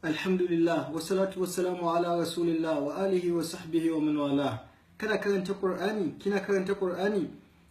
Alhamdulillah, wassalatu wassalamu ala rasulillah wa alihi wa sahbihi wa man wala. Kana karanta Qur'ani? Kina karanta Qur'ani?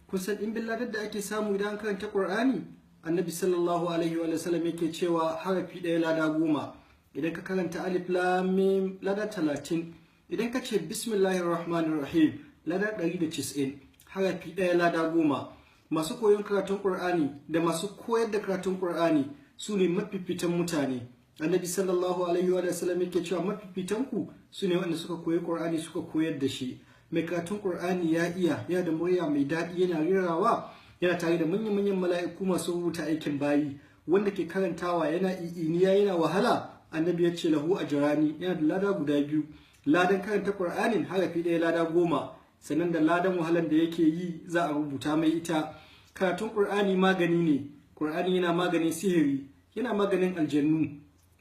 Kun san ɗimbin ladar da ake samu idan an karanta Qur'ani? Annabi sallallahu alaihi wa sallam yake cewa harafi ɗaya lada 10. Idan ka karanta alif lam mim lada 30. Idan ka ce bismillahir rahmanir rahim lada 190. Harafi ɗaya lada 10. Masu koyon karatun Qur'ani da masu koyar da karatun Qur'ani su ne mafifitan mutane. Annabi sallallahu alaihi wa sallam yake cewa mafifitan ku su ne wanda suka koyi Qur'ani suka koyar da shi. Mai karatun Qur'ani ya iya, yana da murya mai daɗi, yana rerawa, yana tare da manyan-manyan mala'iku masu rubuta aikin bayi. Wanda ke karantawa yana i'iniya, yana wahala. Annabi ya ce lahu ajrani, yana da lada guda 2. Ladan karanta Qur'anin harafi ɗaya lada 10, sannan da ladan wahalan da yake yi za a rubuta mai ita. Karatun Qur'ani magani ne. Qur'ani yana maganin sihiri, yana maganin aljannu,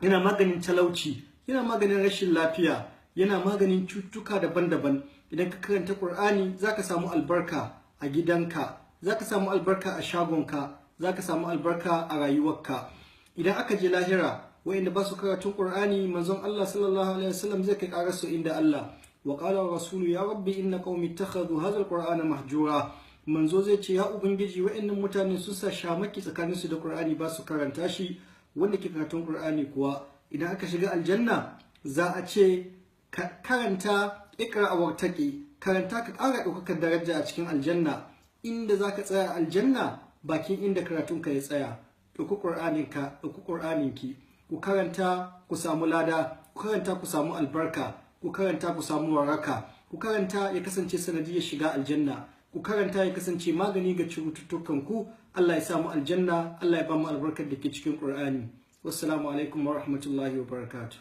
yana maganin talauci, yana maganin rashin lafiya, yana maganin cututtuka daban-daban. Idan ka karanta Qur'ani zaka samu albarka a gidanka, zaka samu albarka a shagonka, zaka samu albarka a rayuwarka. Idan aka je lahira, wa'inda ba su karatun Qur'ani, manzon Allah sallallahu alaihi wasallam zai kai ƙarar su inda Allah. Wa qala rasulu ya rabbi inna qaumi ittakhadhu hadha alqur'ana mahjura. Manzo zai ce ya ubangiji, wa'annan mutane sun sa shamaki tsakaninsu da Qur'ani, ba su karanta shi. Wanda ke karatun Qur'ani kuwa, idan aka shiga aljanna za a ce karanta iqra wartaqi, karanta ka ƙara ɗaukakar daraja a cikin aljanna. Inda zaka tsaya aljanna bakin inda karatunka ya tsaya. Ɗauki Qur'aninka, ɗauki Qur'aninki, ku karanta ku samu lada, ku karanta ku samu albarka, ku karanta ku samu waraka, ku karanta ya kasance sanadiyar shiga aljanna, ku karanta ya kasance magani ga cututtukan ku. Allah ya samu aljanna, Allah ya ba mu albarkar da ke cikin Qur'ani. Wassalamu alaikum wa rahmatullahi wa barakatuh.